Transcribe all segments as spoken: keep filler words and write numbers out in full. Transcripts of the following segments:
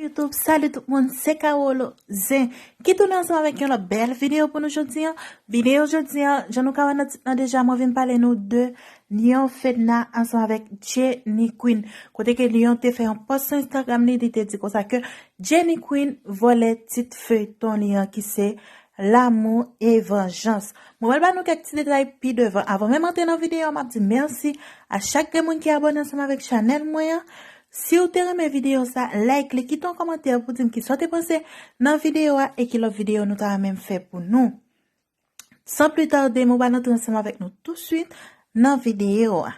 YouTube, salut tout moun, se Carolo Zen ki tounen ansanm avèk yon lòt bèl videyo pou nou jodi an. Videyo jodi an, jan nou ka wè nan tit lan deja, mwen vin pale nou de Lyon Fedna ansanm avèk Jenny Queen. Kote ke Lyon te fè yon post sou Instagram li, li te di konsa ke Jenny Queen vòlè tit feyton li an ki se L'amour et vengeance. Mwen pral ba nou kèk ti detay pi devan. Avan menm antre nan videyo a, m ap di mèsi a chak de moun ki abòne ansanm avèk chanèl mwen an. Si w te renmen videyo sa, like li, kite yon kòmantè pou di m kisa w te panse nan videyo a e ki lòt videyo nou ta renmen m fè pou nou. San pli tade, mwen pral antre ansanm avèk nou touswit nan videyo a.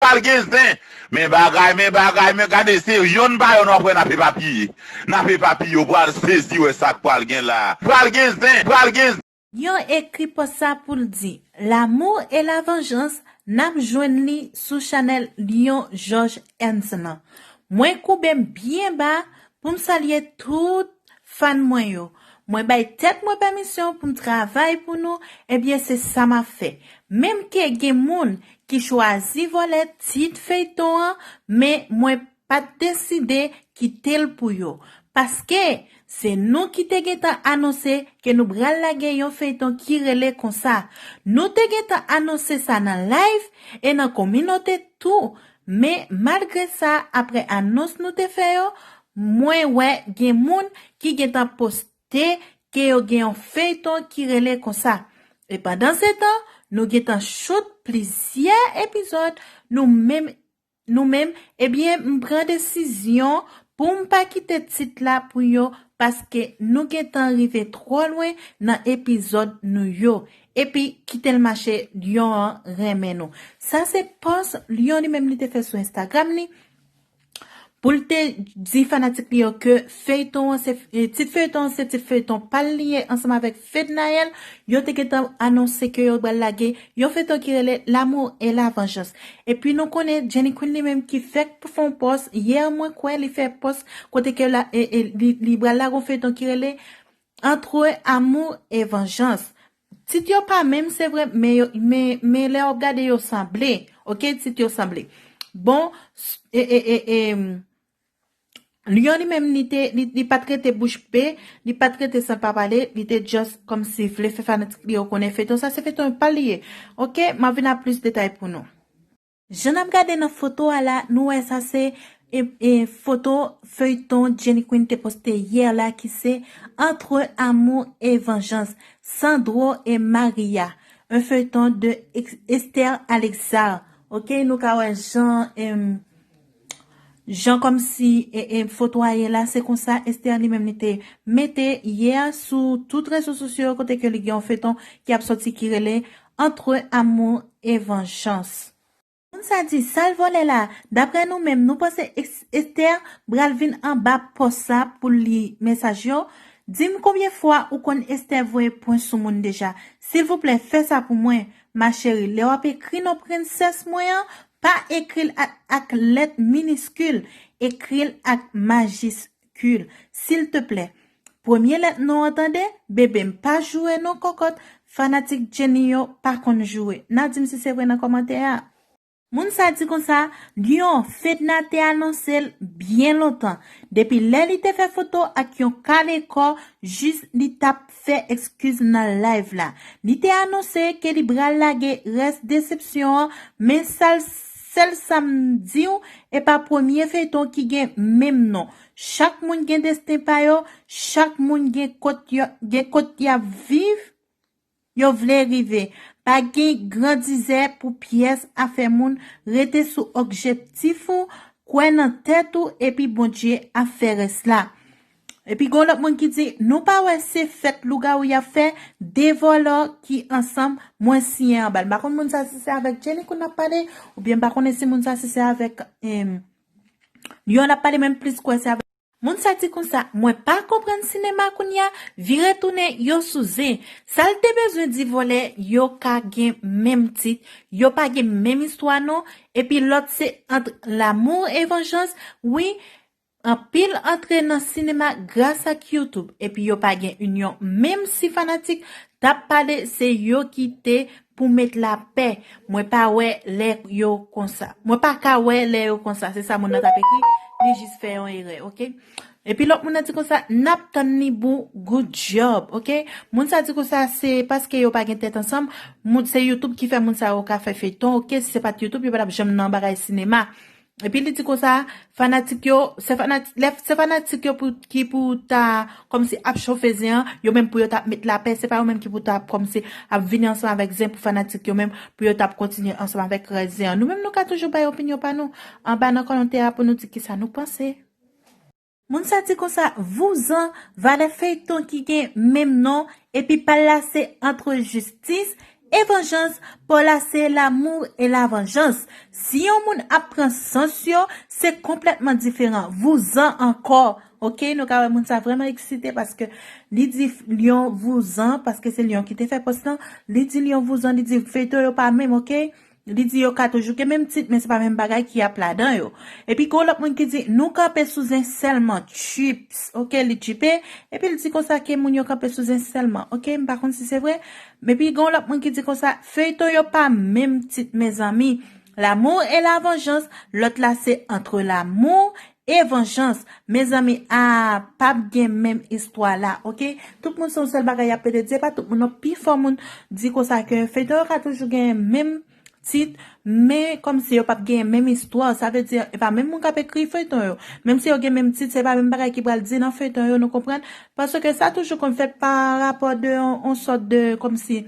Pral gen zen. Men bagay, men bagay, men gade, se yonn pa yonn w ap wè n ap epapiye. N ap epapiye, w pral sezi wè sa k pral gen la. Pral gen zen, pral gen zen. Lyon ekri post sa pou l di, L'amour et la vengeance, n ap jwenn li sou chanèl Lyon Georges Ernst lan. Mwen koube m byen ba pou m salye tout fan mwen yo. Mwen bay tèt mwen pèmisyon pou m travay pou nou, ebyen se sa m ap fè. Menm ke gen moun ki chwazi vòlè tit feyton an, men mwen pa t deside kite l pou yo. Paske se nou ki te gentan anonse ke nou pral lage yon feyton ki rele konsa. Nou te gentan anonse sa nan live e nan kominote tou. Men malgre sa, apre anons nou te fè yo, mwen wè gen moun ki gentan poste ke yo gen yon feyton ki rele konsa. E pandansetan, nou gentan shoot plizyè epizòd, nou menm, nou menm, ebyen, m pran desizyon pou m pa kite tit la pou yo, paske nou gentan rive twò lwen nan epizòd nou yo. Epi, kite l mache, Lyon an renmen nou. Sa se post Lyon li menm li te fè sou Instagram li. Pou l te di fanatik li yo ke feyton an se, e, tit feyton an se tit feyton pa l li ye ansanm avèk Fednaelle, yo te gentan anonse ke yo pral lage yon feyton ki rele L'amour et la vengeance. Epi nou konnen Jenny Queen li menm ki fèk fè yon post, yè mwen kwè li fè post kote ke la, e, e, li, li pral lage yon feyton ki rele Entre amour et vengeance. Tit yo pa menm, se vre, men yo, men, men lè w ap gade yo sanble. Ok, tit yo sanble. Bon, s- e, e, e, e, Lyon li menm li te, li, li pa t rete bouch be, li pa t rete san pa pale, li te just kòmsi vle fè fanatik li yo konnen feyton sa se feyton pa l li ye. Ok, m ap vin ak plis detay pou nou. Jan n ap gade nan foto a la, nou wè sa se e, e, foto feyton Jenny Queen te poste yè la ki se Entre amour et vengeance, Sandro et Maria, un feuilleton de Ex- Esther Alexard. Ok, nou ka wè jan, em, jan kòmsi e, e, foto a ye la, se konsa Esther li menm li te mete yè sou tout rezo sosyo yo kote ke li gen yon feyton ki ap sòti ki rele Entre amour et vengeance. Moun sa di, sa l vòlè la? Daprè nou menm, nou panse Esther pral vin anba pòs sa pou l li mesaj yo? Di m konbyen fwa ou konn Esther voye pwen sou moun deja? Silvouplè, fè sa pou mwen, ma chérie. Lè w ap ekri non prensès mwen an, pa ekri l ak, ak lèt miniskil, ekri l ak majiskil, silteplè. Premye lèt non an tande, bebe m pa joure non kòkòt, fanatik Jenny yo pa konn joure. N a di m si se vre nan kòmantè a. Moun sa di konsa, Lyon, Fedna te anonse l byen lontan. Depi lè li te fè foto ak yon kale kò, jis li t ap fè ekskiz nan live la. Li te anonse ke li pral lage rès desepsyon an, men sal, sèl sa m di w, e pa premye feyton ki gen menm non. Chak moun gen desten pa yo, chak moun gen kot yo, gen kot y ap viv. Yo vle rive. Pa gen grandizè pou pyès afè moun, rete sou objektif ou, kwè nan tèt ou epi Bondye ap fè rès la. Epi gon lòt moun ki di, nou pa wè se fèt lougawou y ap fè, de vòlò ki ansanm, mwen siyen anba l. M pa konn moun sa si se avèk Jenny Queen n ap pale, oubyen m pa konnen si moun sa si se avèk, em, Lyon n ap pale, men m plis kwè se avèk Moun sa di konsa, mwen pa konprann sinema kounya, vire tounen yo sou zen. Sa l te bezwen di vòlè, yo ka gen menm tit, yo pa gen menm istwa non, epi lòt se Entre amour et vengeance, wi, anpil antre nan sinema gras ak YouTube, epi yo pa gen inyon, menm si fanatik t ap pale, se yo ki te pou met lapè. Mwen pa wè lè yo konsa. Mwen pa ka wè lè yo konsa. Se sa moun nan t ap ekri. Li jis fè yon erè, oke? Epi lòt moun nan di konsa, n ap tann li bou, good job, oke? Moun sa di konsa, se paske yo pa gen tèt ansanm. Moun, se YouTube ki fè moun sa yo ka fè feyton, oke? Si se pa t YouTube, yo pa t ap janm nan bagay sinema. Epi li di konsa, fanatik yo, se fanatik, lè, se fanatik yo pou, ki pou ta kòmsi ap chofe zen an, yo menm pou yo ta ap met lapè, se pa yo menm ki pou ta ap kòmsi ap vini ansanm avèk zen pou fanatik yo menm, pou yo ta ap kontinye ansanm avèk rès zen an. Nou menm nou ka toujou bay opinyon pa nou anba nan kòmantè a pou nou di kisa nou panse. Moun sa di konsa, vouzan, valè feyton ki gen menm non, epi pa l la se Entre Justice et Vengeance, pa w la se L'amour et la vengeance. Si yon moun ap pran sans yo, se konplètman diferan. Vouzan ankò. Oke, nou ka wè moun sa vrèman eksite paske li di lyon vouzan, paske se lyon ki te fè pòs lan. Li di lyon vouzan, li di feyton yo pa menm, oke? Li di yo ka toujou gen menm tit, men se pa menm bagay ki ap ladan yo. Epi gen yon lòt moun ki di, nou kanpe sou zen sèlman, tchips. Oke, li tchipe. Epi li di konsa ke moun yo kanpe sou zen sèlman. Oke, m pa konn si se vre. Epi gen yon lòt moun ki di konsa, feyton yo pa menm tit, mezanmi. L'amour et la vengeance, lòt la se Entre l'amour et vengeance. Mezanmi, a, p ap gen menm istwa la, oke? Tout moun se yon sèl bagay y ap pede di, e pa tout moun non. Pifò moun di konsa ke feyton yo ka toujou gen menm tit, men kòmsi yo p ap gen menm istwa. Sa vle di, e pa menm moun k ap ekri feyton yo. Menm si yo gen menm tit, se pa menm bagay ki pral di nan feyton yo, nou konprann? Paske sa toujou konn fèt pa rapò de yon, yon sòt de, kòmsi,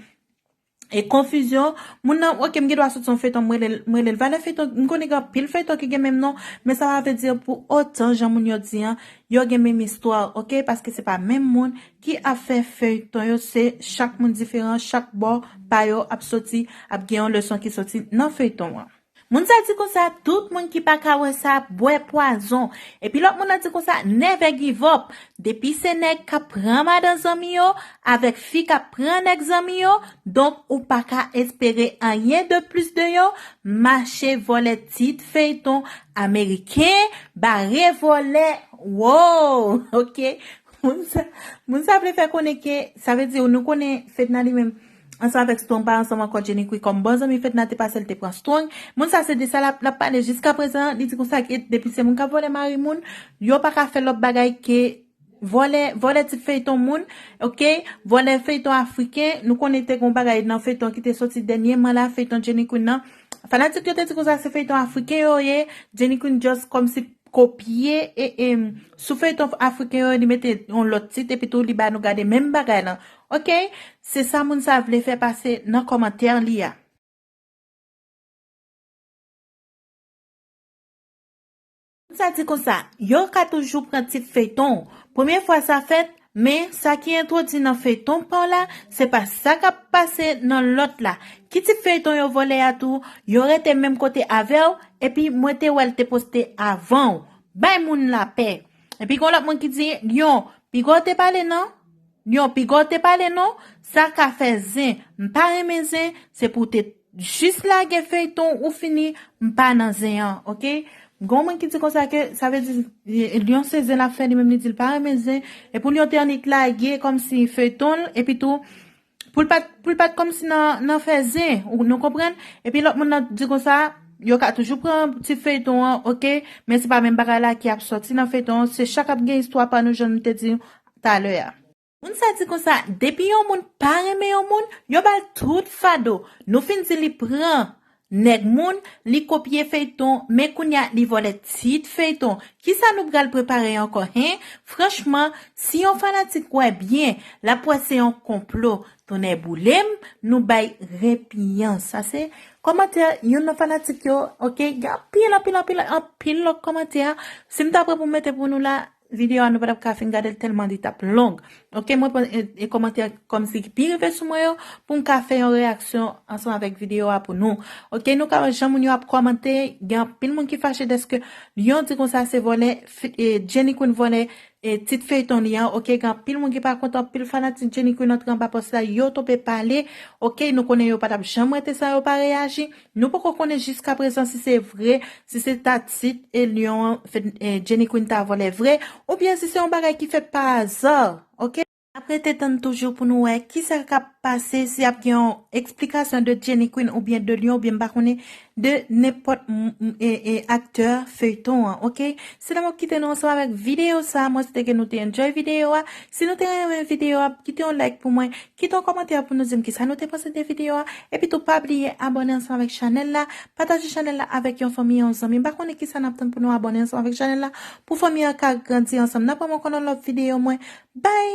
e konfizyon. Moun nan, oke, m gen dwa sot sou yon feyton, m rele l, m rele l valè feyton. M konnen gen anpil feyton ki gen menm non, men sa pa vle di pou otan, jan moun yo di an, yo gen menm istwa, oke? Paske se pa menm moun ki ap fè feyton yo, se chak moun diferan, chak bò pa yo ap soti, ap gen yon leson ki soti nan feyton an. Moun sa di konsa, tout moun ki pa ka wè sa, bwè pwazon. Epi lòt moun nan di konsa, never give up. Depi se nèg k ap pran madan zanmi yo, avèk fi k ap pran nèg zanmi yo, donk ou pa ka espere anyen de plis de yo, mache vòlè tit feyton ameriken, bare vòlè, wow, oke. Moun sa, moun sa vle fè konnen ke, sa vle di, nou konnen Fedna li menm, ansanm avèk Strong, pa ansanm ankò Jenny Queen, kòm bon zanmi Fedna te pase l te pran Strong. Moun sa se de sa l ap, l ap pale jiska prezan, li di konsa ke depi se moun k ap vòlè mari moun, yo pa ka fè lòt bagay ke vòlè, vòlè tit feyton moun, oke? Vòlè feyton afriken, nou konnen te gon bagay nan feyton ki te soti dènyèman la, feyton Jenny Queen nan. Fanatik yo te di konsa se feyton afriken yo ye, Jenny Queen just kòmsi kopye e, e sou feyton afriken yo, li mete yon lòt tit epi tou li ba nou gade menm bagay lan. Oke? Se sa moun sa vle fè pase nan kòmantè li a. Moun sa di konsa, yo ka toujou pran tit feyton. Premye fwa sa fèt, men sa ki entwodui nan feyton pa w la, se pa sa k ap pase nan lòt la. Ki tit feyton yo vòlè a tou, yo rete menm kote avè w, epi mwen te wè l te poste avan w. Bay moun lapè. Epi gen yon lòt moun ki di, Lyon, piga w te pale non? Lyon, piga w te pale non? Sa ka fè zen. M pa renmen zen, se pou w te jis lage feyton ou fini, m pa nan zen an, oke? Gen yon moun ki di konsa ke, sa vle di, e, e, Lyon se zen l ap fè, li menm li di l pa renmen zen. E pou Lyon te annik lage kòmsi feyton l, epi tou, pou l pa t, pou l pa t kòmsi nan, nan fè zen, ou, nou konprann? Epi lòt moun nan di konsa, yo ka toujou pran ti feyton an, oke? Men se pa menm bagay la ki ap sòti nan feyton an, se chak ap gen istwa pa nou, jan nou te di talè a. Moun sa di konsa, depi yon moun pa renmen yon moun, yo ba l tout fado. Nou fin di li pran nèg moun, li kopye feyton, men kounye a li vòlè tit feyton. Kisa nou pral prepare ankò, hen? Franchman, si yon fanatik wè byen, l ap wè se yon konplo. Tonnè boule m, nou bay repiyans. Sa se kòmantè youn nan fanatik yo, oke? Gen anpil, anpil, anpil, anpil lòt kòmantè. Si m ta pran pou m mete pou nou la, videyo a nou pa t ap ka fin gade l tèlman li t ap long. Oke, mwen pran e, e kòmantè kòmsi ki pi rive sou mwen yo pou m ka fè yon reyaksyon ansanm avèk videyo a pou nou. Oke, nou ka wè jan moun yo ap kòmante, gen anpil moun ki fache dèske Lyon di konsa se vòlè, fi- e, Jenny Queen vòlè e, tit feyton li an. Oke, gen anpil moun ki pa kontan, anpil fanatik Jenny Queen antre anba pòs la, yo tonbe pale. Oke, nou konnen yo pa t ap janm rete san yo pa reyaji. Nou poko konnen jiska prezan si se vre, si se ta tit e Lyon an, fè- e, Jenny Queen ta vòlè vre, oubyen si se yon bagay ki fèt pa aza, oke? N ap rete tann toujou pou nou wè kisa k ap pase, si ap gen yon eksplikasyon de Jenny Queen oubyen de Lion, oubyen m pa konnen, de nenpòt m- m- e- e aktè feyton an, oke? Se la m ap kite nou ansanm avèk videyo sa a. Mwen swete ke nou te enjoy videyo a. Si nou te renmen videyo a, kite yon like pou mwen, kite yon kòmantè pou nou di m kisa nou te panse de videyo a. Epi tou, pa bliye abòne ansanm avèk chanèl la, pataje chanèl la avèk yon fanmi, yon zanmi. M pa konnen kisa n ap tann pou nou abòne ansanm avèk chanèl la, pou fanmi an ka grandi ansanm. N ap wè mwen konn yon lòt videyo mwen. Bye!